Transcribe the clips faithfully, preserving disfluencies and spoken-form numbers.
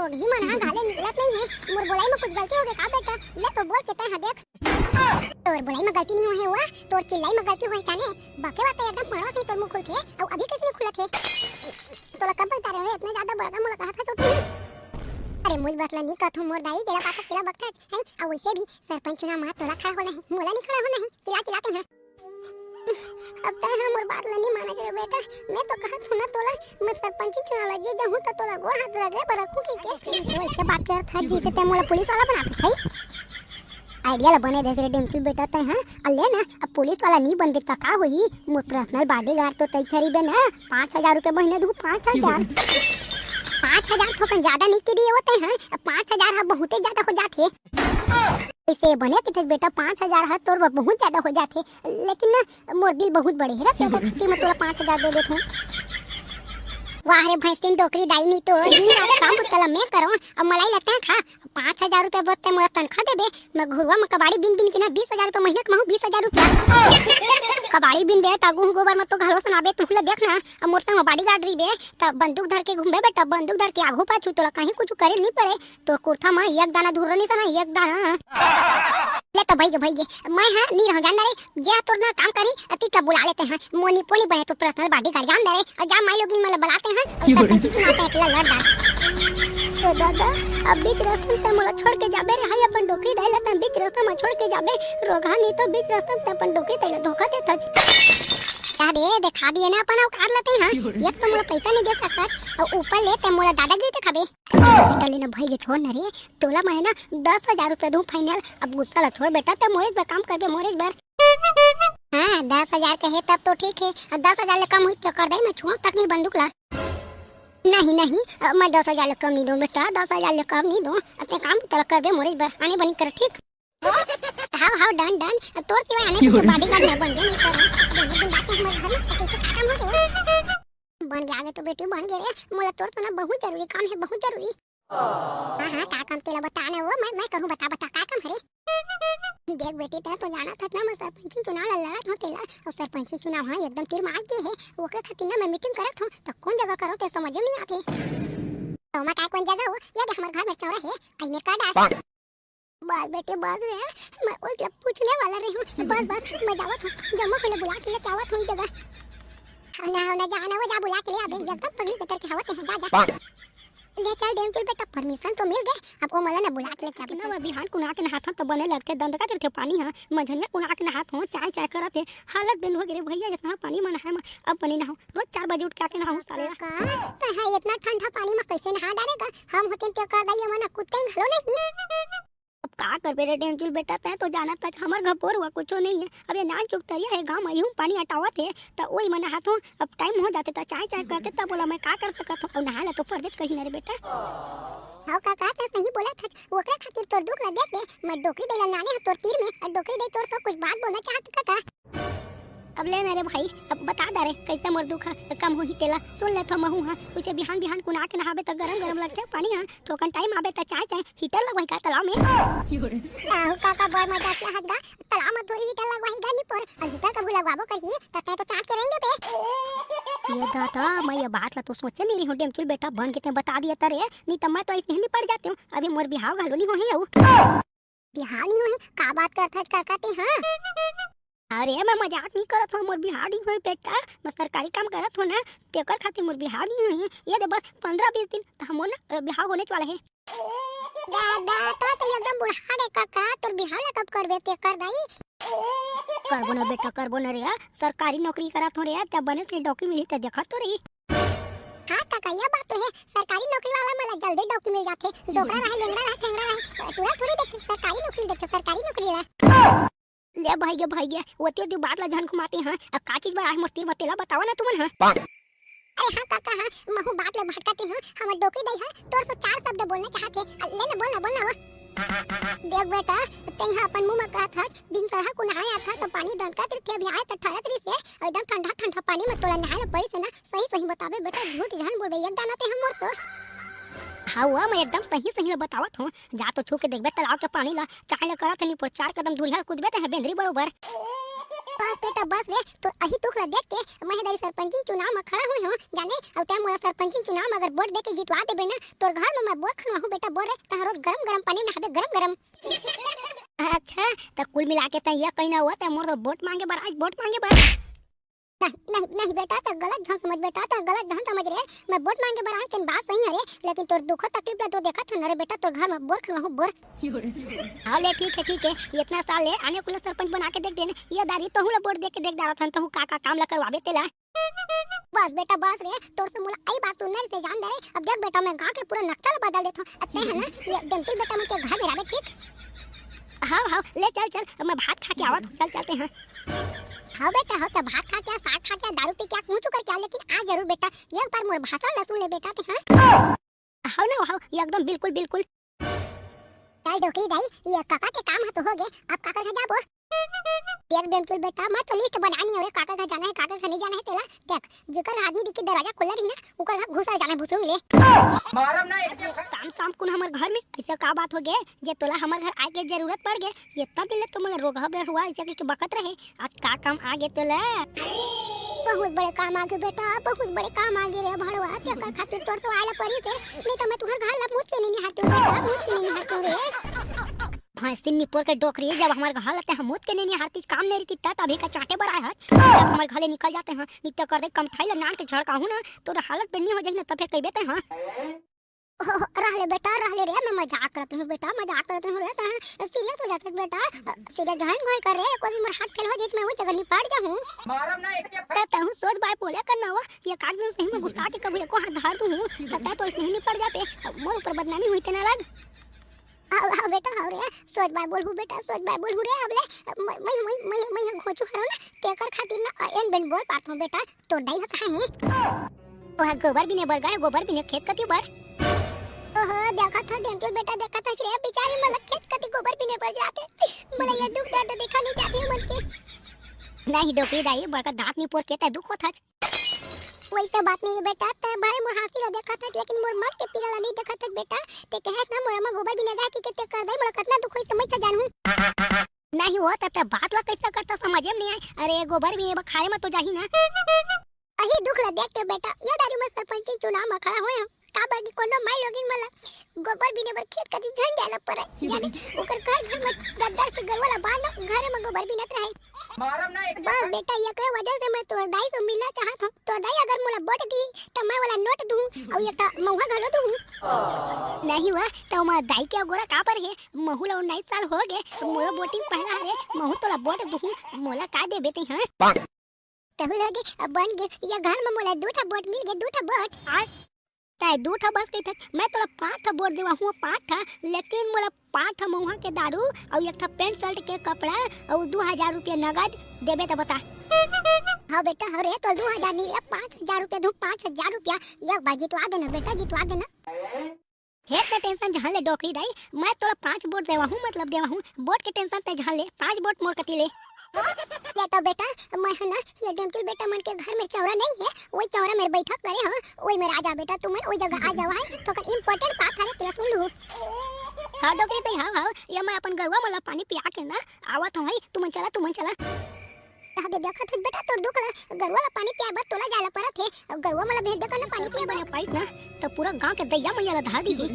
तो ही मन हा घाले निकलत नहीं है। मोर बोलाई में कुछ गलती हो गई का बेटा? ले तो बोल के तय हा देख। तोर बोलाई में गलती नहीं होहे हुआ, तोर चिल्लाई में गलती होहे जाने। बके बात तो एकदम मरवा से तोर मुंह खुलथे, अउ अभी कैसे नहीं खुलत है? तोला कब बता रहे हो इतना ज्यादा बड़का मोला कहा था चौधरी? अरे मुई बस ला नहीं कहत हूँ मोर दाई, तेरा पाछा तेरा बकता है। अउ वैसे भी सरपंच चुनाव में तोला खड़ा होना है, मोला नहीं खड़ा होना है, चिल्ला चिल्लाते हैं। अब तय हा मोर बात ला नहीं माना जाए बेटा, मैं तो कहत हूँ ना तोला, मैं सरपंच चुनाव लगे जाहूँ तो तोला गोड़ हाथ रगड़े पर रखूँ ठीक है? वैसे बात करत है जैसे तय मोला पुलिस वाला बनाते है। आइडिया ला बने दे रे डेमचुल बेटा तय हा। अल्ले ना, अब पुलिस वाला नहीं बनबे त का होही? मोर पर्सनल बॉडीगार्ड तो तय छरी बे ना, पाँच हजार रुपये महीने दू, पाँच हजार। पाँच हजार थोकन ज्यादा नहीं के दिए होते हैं, अब पाँच हजार हा बहुते ज्यादा हो जाथे। इसे बने किथे बेटा, पाँच हजार हा तोर बर बहुत ज्यादा हो जाथे, लेकिन ना मोर दिल बहुत बड़े है रे, तेकर छुट्टी में तोला पाँच हजार दे देत हूँ। वाह रे भैंसिन डोकरी दाई, नहीं तो दिन रात काम बुता ला मैं करो, अब मलाई लगता है खा। पाँच हजार रुपया बस तय मोला तनखा देबे, मैं घुरवा में कबाड़ी बिन बिन के ना बीस हजार रुपया महीना कमाहूँ, बीस हजार रुपया। कबाड़ी बिन बे, तागू हूँ गोबर में तो घलो सनाबे, तू ला देख ना, अब मोर संग में बॉडीगार्ड रहिबे, त बंदूक धर के घूमबे बेटा, बंदूक धर के आगू पाछू तोला कहीं कुछ करे नहीं पड़े, तोर कुर्ता में एक दाना धुर्रा नहीं सना, एक दाना। ले तो भइगे, भइगे, मैं हा नहीं रहूँ जान डारे, जे तोर ना काम करी, अति का बुला लेते हैं। मोनी पोनी बने तो पर्सनल बॉडीगार्ड जान दे रे। और जा माई लोगिन मन ला बुलाते हैं। और सरपंची चुनाव का अकेला लड़ डाल। तो दादा, अब बीच रास्ता में तय मोला छोड़ के जाबे रे, हाय अपन डोकरी दाई ला तय बीच रास्ता में छोड़ के जाबे। रोगहा नहीं तो बीच रास्ता में तय अपन डोकरी दाई ला धोखा देत हच। का दे, दिखा दिए ना अपन औकात ला तय, हाँ? एक तो मोला पैसा नहीं दे सकत, और ऊपर ले तय मोला दादागिरी दिखाबे। बेटा लेना भाई के छोड़ ना रे, तोला मैं ना दस हजार रुपया दूँ फाइनल। अब गुस्सा ला छोड़ बेटा, तय मोरे बर काम करबे, मोरे बर। हाँ, दस हजार कहे तब तो ठीक है। अब दस हजार ले कम हुई तो कर दे, मैं छुआ तक नहीं बंदूक ला। नहीं, नहीं, अब मैं दस हजार ले कम नहीं दूँ बेटा, दस हजार ले कम नहीं दूँ। अब तय काम तो करबे मोरे बर, आनी बनी कर, ठीक? हाव, हाव, डन, डन। तोर सिवाय आनी कुछ बॉडीगार्ड नहीं बन गया, नहीं कर। दोनों दिन बात हमर घर में तो कैसे खत्म हो गया? बन गया आगे तो बेटी बन गए रे, मोला तोर से ना बहुत जरूरी काम है, बहुत जरूरी। हाँ, हाँ, का काम तेला बता ना वो, मैं, मैं कहूँ बता, बता, का काम हरे? देख बेटी, तय तो जानत हस ना, मैं सरपंची चुनाव ला लड़त हूँ तेला, और सरपंची चुनाव हाँ एकदम तीर मार के है, ओकरे खातिर ना मैं मीटिंग करत हूँ, तो कौन जगह करो ते समझ में नहीं आते। तो मैं का कौन जगह हो, ये दे हमर घर में चौरा है, आई में का डाल। बस बेटी, बस रे, मैं उल्टा पूछने वाला रही हूँ, बस, बस, मैं जावत हूँ, जम्मो पहले बुला के लेके आवत हूँ ये जगह। ना, ना, जाना वो जा बुला के ले आबे, एकदम पगली के तरह के हवत है, जा, जा। ले चल डेमचुल बेटा, परमिशन तो मिल गए, अब वो मला ना बुला के लेके आबे, ना, चल। मैं बिहान कुना के नहाथन तो बने लगथे, दंदका देथे पानी हा, मझनिया कुना के नहात हो, चाय चाय करत हे, हालत बेंद हो गे रे भैया, इतना पानी में नहाए में, अब बने नहाओ, रोज चार बजे उठ के आके नहाओ साले। का? तो है इतना ठंडा पानी में कैसे नहा डारेगा? हम होतेन ते कर दाई, मना कुत्ते घलो नहीं। अब का करबे रे डेमचुल बेटा, तय तो जानत हस हमर घर बोर हुआ कुछो नहीं है। अब ये नान चुक तरिया है, गाँव में यूं पानी अटावत है, त ओई मन हाथ हो, अब टाइम हो जाते त चाय चाय करते, तब बोला मैं का कर सकत हूँ, अब नहा ला तो परबेच कही ना रे बेटा। हव काका, तय सही बोलत हस, ओकरे खातिर तोर दुख ला देख के मैं डोकरी दे ला नाने ह तोर तीर में, और डोकरी दे तोर से कुछ बात बोलना चाहत काका। अब ले ना रे भाई, अब बता दा रे, कैसे मोर दुख ह कम होही तेला, सुन ले थो महू ह, उसे बिहान बिहान कुना के नहाबे त गरम गरम लगथे पानी ह, थोकन टाइम आबे त चाय चाय हीटर लगवाही का तालाब में? नाहू काका, बड़ मजाक के हद गा, तालाब में थोड़ी हीटर लगवाही गा, नहीं पर अब हीटर कभू लगवाबो करही, त तय तो चाट के रहेंगे बे। ये दादा, मैं ये बात ला तो सोचे नहीं रही हूँ, डेमचुल बेटा बन के तय बता दिया तरे, नहीं त मैं तो ऐसे ही निपट जाती हूँ, अभी मोर बिहाव घलो नहीं होही अउ। बिहाव नहीं होही? का बात करत हस काका तय, हाँ? अरे, मैं मजाक नहीं करत हूँ, मोर बिहाव नहीं होही बेटा, मैं सरकारी काम करत हूँ ना, तेकर खातिर मोर बिहाव नहीं होही। ये दे बस पंद्रह बीस दिन त हमर ना, अ, बिहाव होने वाला है। दादा, तो, तो एकदम बुढ़ा रे काका, तोर बिहाव ला कब करबे तेकर दाई? करबो ना बेटा, करबो ना रे, सरकारी नौकरी करत हूँ रे, तब बने से डौकी मिलही त देखत तो रही। हाँ काका, ये बात तो है, सरकारी नौकरी वाला मन ला जल्दी डौकी मिल जाथे। डोकरा रहे, लेंगड़ा रहे, ठेंगड़ा रहे, टूरा थोड़ी देखथे, सरकारी नौकरी देखथे, सरकारी नौकरी ला। ले भाई गे, भाई गे, ओती ओती बात ला झन घुमाते हैं। अब का चीज बर आए मोर तीर म, तेला बतावा ना तुमन ह। अरे हाँ काका, हाँ, महू बात ले भटकाते हूँ, हमर डोकरी दाई ह तोर से चार शब्द बोलना चाहत हे। ले ना, बोल ना, बोल ना वो। देख बेटा, तैं ह अपन मुंह म कहत हस, बिन सरहा कुन आए आथा त पानी दंतकत रहिथे, अभी आए त ठहरत रहिस हे, एकदम ठंडा ठंडा पानी म तोला नहाए ल पड़िस हे ना। सही सही बताबे बेटा, झूठ झन बोलबे, एक दाना ते ह मोर तो। हाँ, वो मैं एकदम सही सही ल बतावत हूँ। जा तो छू के देखबे तालाब के पानी ला, चाहे ले करत हे निपोर, चार कदम दूरिहा कूदबे ते बेंदरी बरोबर। बस बेटा बस रे, तो अही दुख ला देख के मैं दाई सरपंचिन चुनाव में खड़ा हुई हूँ जाने, अउ तैं मोला सरपंचिन चुनाव में अगर वोट दे के जितवा देबे ना, तोर घर में मैं बोर खनवाहूँ बेटा बोर रे, तहाँ रोज गरम गरम पानी में नहाबे गरम गरम। अच्छा, त कुल मिला के तैं ये कही ना हुआ, तैं मोर तो वोट मांगे बर आज, वोट मांगे बर। नहीं, नहीं, नहीं बेटा, तैं गलत झन समझ बेटा, तैं गलत झन समझ रे। मैं वोट मांगे बर आए, तेन बात सही हरे, लेकिन तोर दुखो तकलीफ ला तो देखत हन रे बेटा, तोर घर में बोर खनवाहूँ बोर। हाँ ले, ठीक है, ठीक है, इतना साल ले आने कुल सरपंच बना के देख देन, ये दारी तहूँ ला वोट दे के देख डारत हन, तहूँ का का काम ला करवाबे तेला। बस बेटा बस रे, तोर से मोला आई बात सुनना से जान दे रे। अब देख बेटा, मैं गाँव के पूरा नक्शा ला बदल देथों। अब तैं है ना, ये डेमटिल बेटा मन के घर में रहबे, ठीक? हाँ, हाँ, ले चल, चल, अब मैं भात खा के आवत हूँ, चल, चलते हैं। हाँ बेटा, हाँ, तो भात खा के, साग खा के, दारू पी के, मुँह चुकर के, लेकिन आ जरूर बेटा, एक बार मोर भाषण ला सुन ले बेटा, ते हाँ। हाँ ना, हाँ, एकदम बिल्कुल, बिल्कुल। चल डोकरी दाई, ये काका के काम ह तो हो गे, अब काकर घर जाबो? देख डेमचुल बेटा, मैं तो लिस्ट बनानी है रे, काकर घर जाना है, काकर घर नहीं जाना है तेला। देख, जेकर आदमी दिखी दरवाजा खुला रही ना, ओकर घर घुसा जाना है भुसुंग ले। मारम ना एक शाम शाम कुन हमर घर में ऐसा का बात हो गे, जे तोला हमर घर आए के जरूरत पड़ गे? ये इतना दिन ले तो मोला रोगहा बेर हुआ ऐसा के बकत रहे, आज का काम आ गे तोला? बहुत बड़े काम आ गे बेटा, बहुत बड़े काम आ गे रे भड़वा, तेकर खातिर तोर से आए ला पड़ी से, नहीं तो मैं तुम्हार घर ला मुत के नहीं निहारती हूँ बेटा, मुत के नहीं निहारती हूँ रे। भैंसिन निपोर के डोकरी, जब हमार घर ला ते हम मुत के नहीं निहारती, काम नहीं रहती, तब अभी का चाटे बर आए हस, जब हमार घर ले निकल जाते हैं, नहीं तो कर दे कमठाई ला नान के झड़काहूँ ना, तोर हालत बेन्नी हो जाही ना, तब फिर कहबे ते हाँ। ओह, रह ले बेटा, रह ले रे, मैं मजाक करत रहूँ बेटा, मजाक करत रहूँ रे, तैं सीरियस हो जात हस बेटा, सीरियस झन होय कर रे, कोई मोर हाथ फेल हो जाई त मैं वो जगह निपट जाहूँ। मारम ना एक के फेर। तैं तहूँ सोच बाय बोले कर ना, वो ये काट में सही में गुस्सा के कभी एको हाथ धार दूँ, तब तैं तो इसने ही निपट जाबे, मोर ऊपर बदनामी हुई तेना लग। हाँ, हाँ बेटा, हाँ रे, सोच बाय बोलहूँ बेटा, सोच बाय बोलहूँ रे, अब ले, मैं, मैं, मैं, मैं, मैं घोंचू हरव ना, तेकर खातिर ना, एन बेन बोल पात हूँ बेटा, तोर दाई ह कहाँ हे? ओह गोबर बिने बर गए, गोबर बिने खेत कति बर। ओहो, देखत हस डेमचुल बेटा, देखत हस रे, बिचारी मोला खेत कति गोबर बिने बर जाथे। मोला ये दुख दर्द देखा नहीं जाथे मन के। नहीं डोकरी दाई, बड़का दांत निपोर के तैं दुख होत हस। वैसा बात नहीं है बेटा, तैं भले मोर हाँसी ला देखत हस, लेकिन मोर मन के पीड़ा ला नहीं देखत हस बेटा। तैं कहे ना मोला मैं गोबर बिने जाए कि के तैं कर दे, मोला कतना दुख होई त मैं तो जानहूँ। नहीं वो त, त बात ला कैसा करता समझे में नहीं आए। अरे गोबर भी ये खाए में तो जाही ना। अही दुख ला देख के बेटा, ये दारी मैं सरपंच के चुनाव में खड़ा होय हूँ। काबर कि कोनो माई लोगिन मन ला गोबर बिने बर खेत कति झन जाए ला पड़े। जाने ओकर घर घर में गद्दर के गरुवा ला बांधो, घर में गोबर बिनत रहे। मारम ना एक बस बेटा, ये के वजह से मैं तोर दाई से मिलना चाहत हूँ। तोर दाई अगर मोला वोट दी, त मैं वाला नोट दूँ, और एक टा महुआ घलो दूँ। नहीं हुआ, त मैं दाई के अगोरा काबर हे? महू ला उन्नीस साल हो गे, मोरो वोटिंग पहला हरे, महू तोला वोट दुहूँ, मोला का देबे ते, हाँ? तहू लगे, अब बन गे, ये घर में मोला दू ठा वोट मिल गे, दू ठा वोट। आय। तैं दू ठा बस कहिथस, मैं तोला पाँच ठा वोट देवा हूँ, पाँच ठा, लेकिन मोला पाँच ठा महुआ के दारू अउ एक ठा पैंट शर्ट के कपड़ा अउ दू हजार रुपया नगद देबे त बता। हाँ बेटा, हाँ रे, तो दू हजार नहीं रे, पाँच हजार रुपया दूँ, पाँच हजार रुपया, एक बार जितवा देना बेटा, जितवा देना। हेर के टेंशन झन ले डोकरी दाई, मैं तोला पाँच वोट देवा हूँ, मतलब देवा हूँ, वोट के टेंशन तैं झन ले, पाँच वोट मोर कती ले। ले तो बेटा, मैं है ना, ये डेमचुल बेटा मन के घर में चौरा नहीं है, वही चौरा में बैठक करे हो, वही में राजा बेटा तुमन वही जगह आ जावा है, तो कर इम्पोर्टेंट बात हरे तेरा सुन लू। हाँ डोकरी दाई, हाँ, हाँ, ये मैं अपन गरुवा मन ला पानी पिया के ना आवत हूँ भाई, तुमन चला, तुमन चला। अबे देखत हस बेटा, तोर दुख ला, गरुवा ला पानी पियाए बर तोला जाए ला परत हे। अब गरुवा मन ला भेज दे का ना पानी पियाए बर। पाइस ना, त पूरा गांव के दइया मैया ला धार दीही।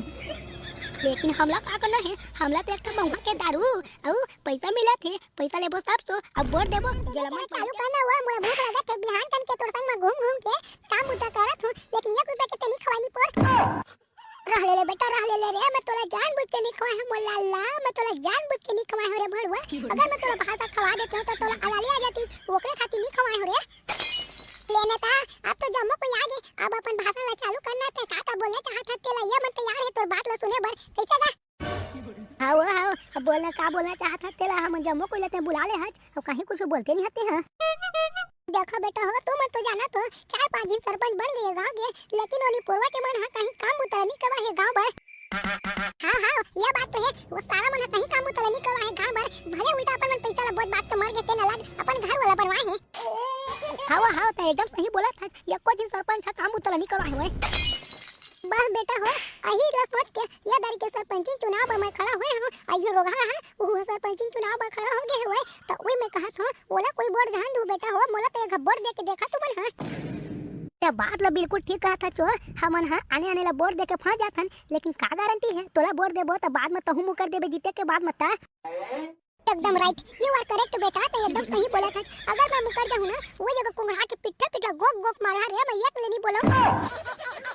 लेकिन हमला का करना हे? हमला तो एक ठो महुआ के दारू अउ पैसा मिलत हे, पैसा लेबो सब सो, अब वोट देबो, जेला मन चालू करना हुआ, मोला भूख लगत हे, बिहान कन के तोर संग में घूम घूम के काम बुता करत हूँ, लेकिन एक रुपया के तनी खवाई नहीं पोर। रह ले ले बेटा, रह ले ले रे, मैं तोला जानबूझ के नहीं खवाए हूँ मोर लाला, मैं तोला जानबूझ के नहीं खवाए हूँ रे भड़ुआ। अगर मैं तोला भाषा खवा देती हूँ तो तोला अलाली आ जाती, ओकरे खातिर नहीं खवाए हूँ रे। ले नेता, अब तो जम्मो कोई आ गे, अब अपन भाषण ला चालू करना, ते का का बोलना चाहत हस तेला, ये मन तैयार है तोर बात ला सुने बर, कैसे गा? हाँ वो, हाँ, अब बोलना का बोलना चाहत हस तेला, हम जम्मो कोई ला ते बुला ले हस, अब कहीं कुछ बोलते नहीं हते हैं। देखो बेटा हो, तुमन तो जानत हो, चार पांच झिन सरपंच बन गे गांव के, लेकिन ओनी पुरवा के मन ह कहीं काम उतरा नहीं करवा हे गांव बर। हाँ, हाँ, ये बात तो है, वो सारा मन ह कहीं काम उतरा नहीं करवा हे गांव बर, भले उल्टा अपन मन पैसा ला बोत बात के मर गे तेन अलग, अपन घर वाला बनवा हे। हाँ, हाँ, तो एकदम सही बोला था, ये को झिन सरपंच ह काम उतरा नहीं करवा हे। बस बेटा हो, अही ला सोच के ये दारी के सरपंची चुनाव बर मैं खड़ा होय हूँ। अइयो रोगहा है, वो सरपंची चुनाव बर खड़ा हो गए हुए, तो वही मैं कहत हूँ, ओला कोई वोट जान दू बेटा हो, मोला तो एक वोट दे के देखा तुमन हा। ये बात ला बिल्कुल ठीक कहा था चो, हमन हा आने आने ला वोट दे के फंस जाथन, लेकिन का गारंटी है तोला वोट देबो तो बाद में तहू मुकर देबे जीते के बाद में ता। एकदम right, you are correct बेटा, तो एकदम सही बोला था। अगर मैं मुकर जाहूँ ना, वो जगह कुंगरा के पिट्ठा पिट्ठा गोक गोक मारा रे, मैं एक ले नहीं बोलो।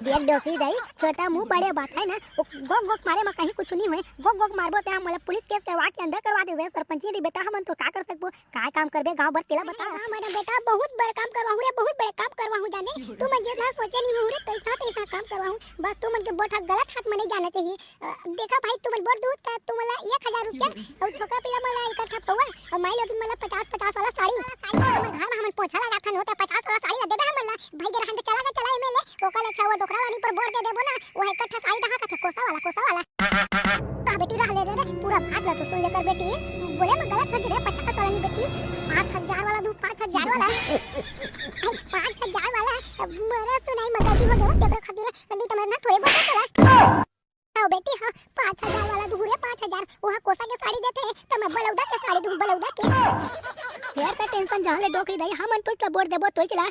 देख डोकरी दाई, छोटा मुंह बड़े बात है ना, वो गोक गोक मारे में कहीं कुछ नहीं हुए। गोक गोक मारबो ते हम मोला पुलिस केस करवा के अंदर करवा देबे। सरपंची रे बेटा, हमन तो का कर सकबो, काय काम करबे गांव भर तेला बता। हाँ, मेरा बेटा, बहुत बड़े काम करवाहूँ रे, बहुत बड़े काम करवाहूँ जाने। तुमन जितना सोचे नहीं हो रे, तो इतना तो इतना काम करवाहूँ। बस तुमन के वोट हा गलत हाथ में नहीं जाना चाहिए। अ, देखा भाई, तुमन वोट दू त तुमन ला एक हजार रुपया, अउ छोकरा पिला मन ला इकट्ठा पौवा, अउ माई लोगिन मन ला पचास पचास वाला साड़ी। हमर घर में हमन पोछा लगाथन, होता पचास वाला साड़ी ला देबे हमन ला। भाई के रहन दे, चला गे, चला एमएलए, ओकर ले अच्छा वो डोकरा वाली पर वोट दे देबो ना, वो इकट्ठा साड़ी दहा कथे, कोसा वाला, कोसा वाला। तो बेटी रह ले रे, पूरा बात ला तो सुन लेकर बेटी, बोले में गलत हो रे, पचास वाला नहीं बेटी, पाँच हजार वाला दू, पाँच हजार वाला। आई, पाँच हजार वाला, अब मरे सुनाई में गलती हो गया, तेरे खातिर, नहीं तो मैं ना थोड़े बहुत करा। आओ बेटी, हाँ, पाँच हजार वाला दूहू रे, पाँच हजार। वहाँ कोसा के साड़ी देथे, त मैं बलौदा के साड़ी दूहू, बलौदा के। फेर का टेंशन जहाँ ले डोकरी दाई, हमन तोच ला वोट देबो, तोच ला।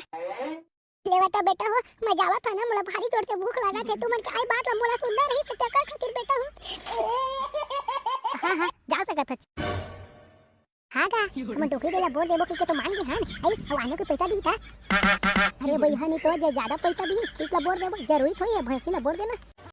लेवा त बेटा हो, मैं जावत हूँ ना, मोला भारी जोर से भूख लागत हे। तुमन के आई बात ला मोला सुनना नहीं, त तेकर खातिर बेटा हो। हाँ, हाँ, जा सकत हच। हाँ गा, हमन डोकरी दाई ला वोट देबो कहिके तो मान गे हन। आई, अब आने के पैसा दी था। अरे भैया, नहीं तो जे ज्यादा पैसा दी, तेला वोट देबो, जरूरी थोड़ी है भैंसी ला वोट देना।